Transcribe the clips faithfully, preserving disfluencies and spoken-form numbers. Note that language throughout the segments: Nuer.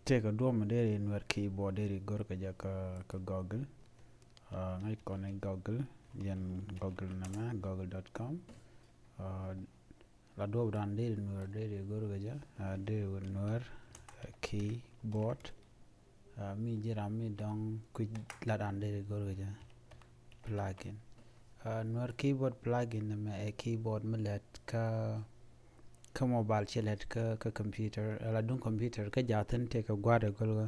Tëëkɛ duɔ̱ɔ̱p mi deri Nuer keyboard deri gör kɛ jɛ kä, kä Google. Ŋäc kɔn i̱ Google, yɛn Google nɛmɛ, google dot com. La duɔ̱ɔ̱p dan deri Nuer deri gör kɛ jɛ, deri Nuer keyboard. Mi ji̱ ram mi dɔ̱ŋ kui̱ la dan deri gör kɛ jɛ plugin. Nuer keyboard plugin nɛmɛ ɛ keyboard mi lɛt kä kä mobile, ci lɛt kä, kä computer, la duŋ computer kä jathin tëëkɛ gua̱dɛ gölgä.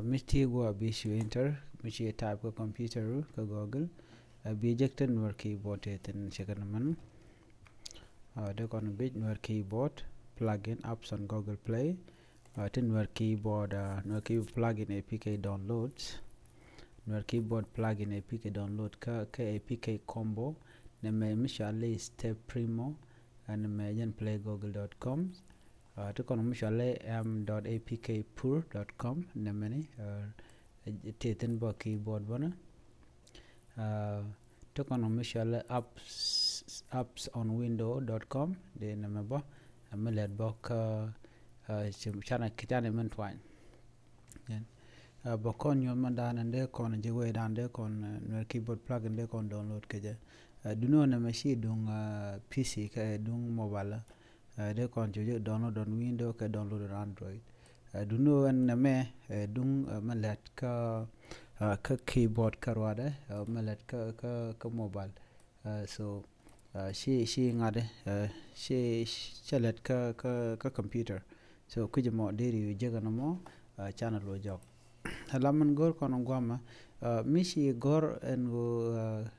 Mi ti guɔ bi ci enter, mi ci type kä computer kä Google, bi jek tin Nuer keyboard tëë thin cɛ kɛ nɛ mɛn. Dee kɔn bi Nuer keyboard plugin apps on Google Play. Tin Nuer keyboard, Nuer keyboard plugin A P K downloads. Nuer keyboard plugin A P K download kä, kä A P K combo. Nɛmɛ mi cɔal i̱ Step Primo. Ɛn mɛ jɛn play google dot com. Ti kɔn mi cɔal i̱ m dot A P K pur dot com nɛmɛni. Tëë thin bä keyboard bänä. Ti kɔn mi cɔal i̱ apps, apps on window dot com. Dee nɛmɛ bä mi lɛt bä kä canɛ, canɛ min tuany. Bä kɔn nyuɔth mɛ dan dee kɔn ji̱ wee dan dee kɔn Nuer keyboard plugin dee kɔn download kɛ jɛ. Duno nɛmɛ ci duŋ P C kɛ duŋ mobile. Dee kɔn cu jɛ download on window kɛ download on Android. Duno ɛn nɛmɛ duŋ mɛ lɛt kä, kä keyboard kä ruadɛ mɛ lɛt kä, kä, kä mobile. So ci, ci ŋa̱t ci, ci lɛt kä, kä, kä computer. So kui̱c mɔ deri jek ɛn mɔ canɛ lo jɔk. Ala min go̱r kɔn guamä mi ci go̱r ɛn ɣöö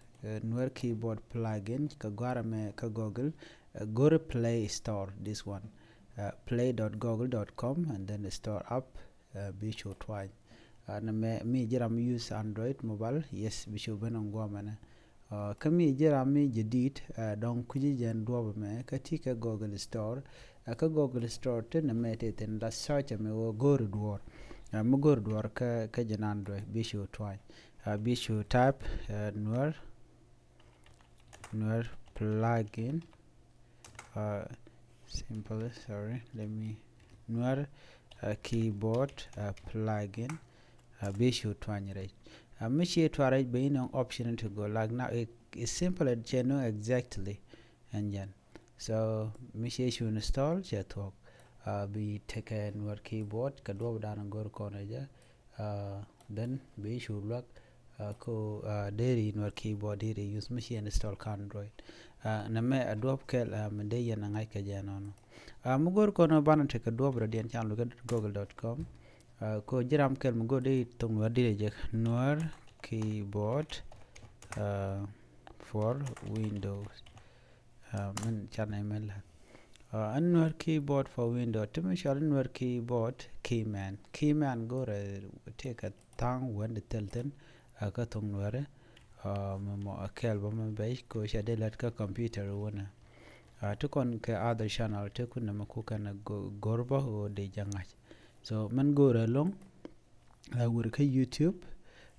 Nuer keyboard plugin kɛ guarɛ mɛ kä Google. Go̱r Play Store, this one. Play dot google dot com and then store app. Bi cu tuany. Nɛmɛ mi ji̱ ram use Android mobile, yes, bi cu ben ɛn guamɛ nɛ. Kä mi ji̱ ram mi jadid dɔ̱ŋ kui̱ci jɛn duɔ̱ɔ̱p ɛmɛ kä ti kä Google Store. Kä Google Store ti nɛmɛ ti thin la search ɛmɛ wä go̱o̱ri duɔ̱ɔ̱r. Mi go̱o̱ri duɔ̱ɔ̱r kä, kä ji̱ nan duɛ bi cu tuany. Bi cu type Nuer, Nuer plugin. Simple, sorry, let me, Nuer keyboard plugin. Bi cu tuany rɛc. Mi ci tuany rɛc bɛ inɔ option ti go like now, it is simple, cɛ nɔ exactly. Ɛn jɛn. So mi ci cu install cɛ thuɔ̱k. Bi tekɛ Nuer keyboard kɛ duɔ̱ɔ̱p dan go̱r kɔn rɛc jɛ. Then bi cu luak ko deri Nuer keyboard deri use mi ci install kä Android. Nɛmɛ a duɔ̱ɔ̱p kɛl mi dee yɛn a ŋa̱c kɛ jɛ nɔnɔ. Mi go̱r kɔn banɛ tekɛ duɔ̱ɔ̱p rɛc diɛn can lukɛ google dot com. Ko ji̱ ram kɛl mi go̱r dee thoŋ Nuer deri jɛ Nuer keyboard for Windows. Min canɛ min la. Ɛn Nuer keyboard for Window ti mi cɔal Nuer keyboard keyman. Keyman go̱rɛ tëëkɛ tha̱a̱ŋ wän di thil thin kä thoŋ Nuɛri. Mi mɔ a kɛl bä mi bɛc ko cɛ dee lät kä computer wunɛ. Ti kɔn kɛ other channel ti kun nɛ mi kukɛn go̱r bä ɣöö dee jɛ ŋa̱c. So min go̱rɛ loŋ. Wër kä YouTube.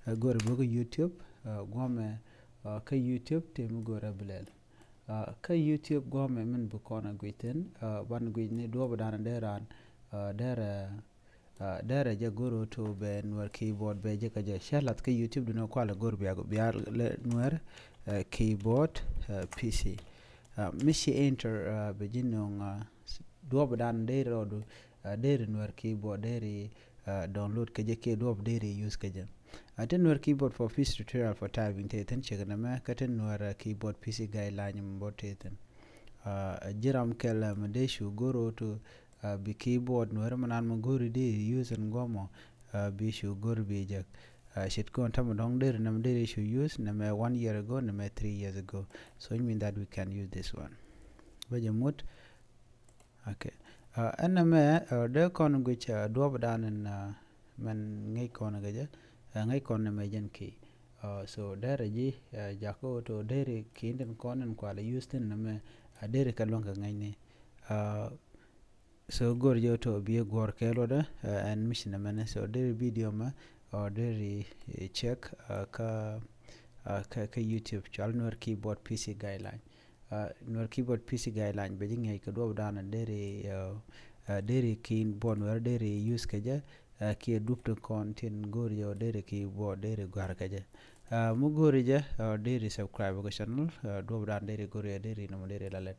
Go̱rɛ bä kä YouTube. Guɔmɛ kä YouTube ti mi go̱rɛ bilɛl. Kä YouTube guɔmɛ min bi kɔn a guic thin. Ban guic ni duɔp dan dee ran dee rɛ dee rɛ jɛ go̱r ɣöö to bɛ Nuer keyboard bɛ jɛ kä jɛ cɛ lath kä YouTube duni kualɛ go̱r bia bia lɛ Nuer keyboard P C. Mi ci enter bɛ ji̱ no̱o̱ŋ duɔp dan dee rɔɔdu dee ri Nuer keyboard dee ri download kä jɛ kiɛ duɔp dee ri use kä jɛ. Ti Nuer keyboard for P C tutorial for typing te thin cek nɛmɛ kä ti Nuer keyboard P C guideline mi bot te thin. Ji̱ ram kɛl mi dee cu go̱r ɣöö to bi keyboard Nuer mi nan mi go̱r di use in guɔmɔ bi cu go̱r bi jek. Cit kɔn tamɛ dɔ̱ŋ deri nɛmɛ deri cu use nɛmɛ one year ago, nɛmɛ three years ago. So it mean that we can use this one. Bä jɛ mut. Okay. Ɛn nɛmɛ dee kɔn guic duɔp dan in mɛn ŋäc kɔn kɛ jɛ ŋäc kɔn nɛmɛ jɛn key. So derɛ ji̱ jakä ɣöö to deri key in tin kɔn in kualɛ use thin nɛmɛ deri kɛ luäŋ kɛ ŋäcni. So go̱r jɛ to bi guɔ̱r kɛ luɔtdä ɛn mi ci nɛmɛni. So deri video mɛ or deri check kä kä YouTube cɔal Nuer keyboard P C guideline. Nuer keyboard P C guideline bɛ ji̱ ŋiɛc kɛ duɔp dan deri deri keyboard Nuɛri deri use kɛ jɛ, kiɛ dup ti kɔn tin go̱o̱ri jɛ ɔ deri keyboard deri gɔ̱a̱r kɛ jɛ. Mi go̱o̱ri jɛ ɔ deri subscribe kɛ channel, duɔp dan deri go̱o̱ri jɛ deri nɔmɔ deri la lɛt.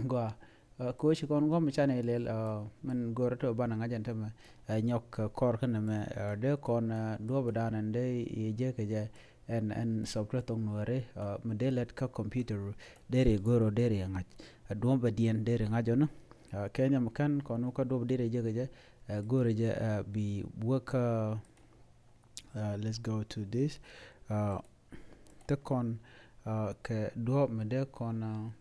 Gɔaa. Kɛ ɣöö ci kɔn guɔ̱m canɛ lɛl, min go̱o̱rä tɔ banɛ ŋa̱c ɛn tämɛ, nyɔk kɔr kä nɛmɛ, dee kɔn duɔ̱ɔ̱p dan ɛn dee yɛ jek kɛ jɛ ɛn, ɛn software thok Nuɛri, mi dee lɛt kä computer deri go̱o̱rä deri ŋa̱c. Duɔ̱ɔ̱p bɛ diɛn deri ŋa̱c ɔn. Kɛ nyam kɛn kɔn wä kä duɔ̱ɔ̱p deri jek kɛ jɛ, go̱o̱rä jɛ bi wä kä, let's go to this. Te kɔn kɛ duɔ̱ɔ̱p mi dee kɔn,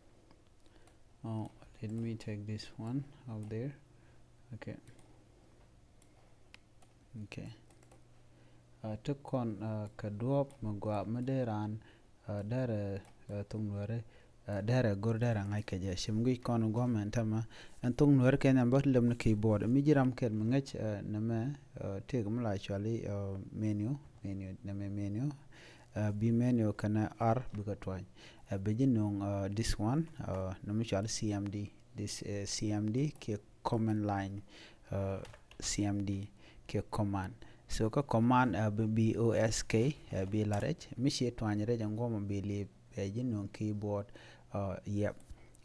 Oh, let me take this one out there. Okay. Okay. Te kɔn kɛ duɔ̱ɔ̱p mi gɔaa mi dee raan, derɛ thok Nuɛri, derɛ go̱r derɛ ŋa̱c kɛ jɛ. Cim guic kɔn guɔ̱m ɛn tämɛ ɛn thok Nuɛri kɛ nhiam bä lem ni keyboard. Mi ji̱ ram kɛl mi ŋäc nɛmɛ, tëëk mi la cuali menu, menu, nɛmɛ menu. Bi menu kɛnɛ R bikɛ tuany. Bi ji̱ nuŋ this one, nɛmɛ cuali C M D. This C M D kiɛ command line, C M D kiɛ command. So kä command bi, bi O S K, bi la rɛc. Mi ci tuany rɛc ɛn guɔmɔ bi lip, ji̱ nuŋ keyboard. Yep.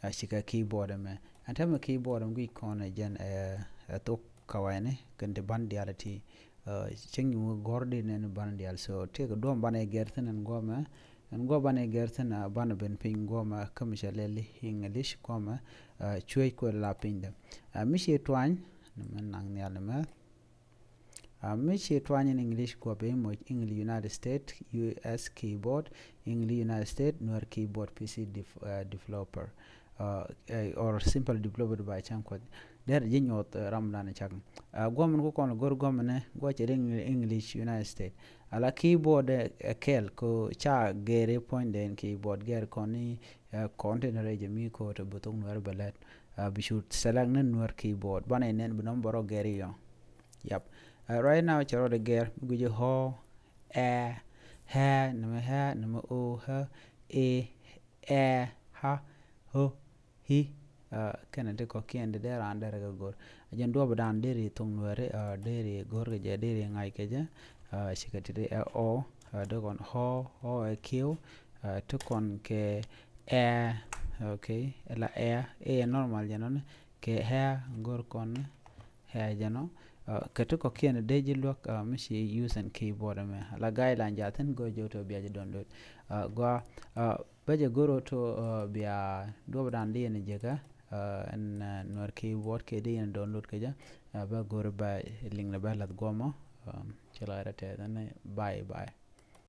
Cikɛ keyboard ɛmɛ. Ɛn tämɛ keyboard ɛmɛ guic kɔn ɛ jɛn ɛ thok kawayni kɛn ti ban diaal ti. Cäŋ nyu gɔ̱r di nɛn ban diaal. So tëëkɛ duɔ̱ɔ̱m banɛ gɛr thin ɛn guɔmɛ. Ɛn guɔmɛ banɛ gɛr thin, banɛ ben piny guɔmɛ kä mi cɛ lɛli English guɔmɛ. Cuec kuɛ la piny dɛ. Mi ci tuany ni mɛ naŋ nhial ni mɛ. Mi ci tuany in English guɔmɛ moc English United States, U S keyboard, English United States, Nuer keyboard, P C developer. Or simple developed by Chan Kuɔth. Derɛ ji̱ nyuɔth ram dan cak. Guɔmɛn ku kɔn go̱r guɔmɛn guɔ cɛ di English United States. Ala keyboard ɛ kɛl ko ca gɛri puɔ̱nydɛ in keyboard gɛr kɔn ni kɔn tin rɛc mi ko te bi thok Nuɛr bɛ lɛt. Bi cu select ni Nuɛr keyboard banɛ nɛn bi nɔm bɔrɔ gɛri yɔ. Yap. Right now cɛ rɔɔdɛ gɛr mi guic hɔ, ɛ, hɛ, nɛmɛ hɛ, nɛmɛ o, hɛ, e, ɛ, ha, ho, hi. Kɛnɛ ti kɔ̱kiɛn ti dee raan derɛ kɛ go̱r. A jɛn duɔp dan deri thok Nuɛri, deri go̱r kɛ jɛ, deri ŋa̱c kɛ jɛ. Cikɛ ti di ɛ ɔ, di kɔn hɔ, hɔ ɛ kiw. Ti kɔn kɛ ɛ, okay, ɛ la ɛ, ɛ normal jɛ nɔni kɛ hɛ go̱r kɔn. Hɛ jɛnɔ. Kɛ ti kɔ̱kiɛn dee ji̱ luäk mi ci use ɛn keyboard ɛmɛ. La guideline jathin go̱ jɛ wä tɔ bia jɛ download. Gua bä jɛ go̱r wä tɔ bia duɔp dan di ɛn jɛ kä ɛn Nuɛr keyboard kɛ di ɛn download kɛ jɛ. Bä go̱r bä link ni bä lath guɔmɔ. Ci la rɛ tɛ ni bye bye.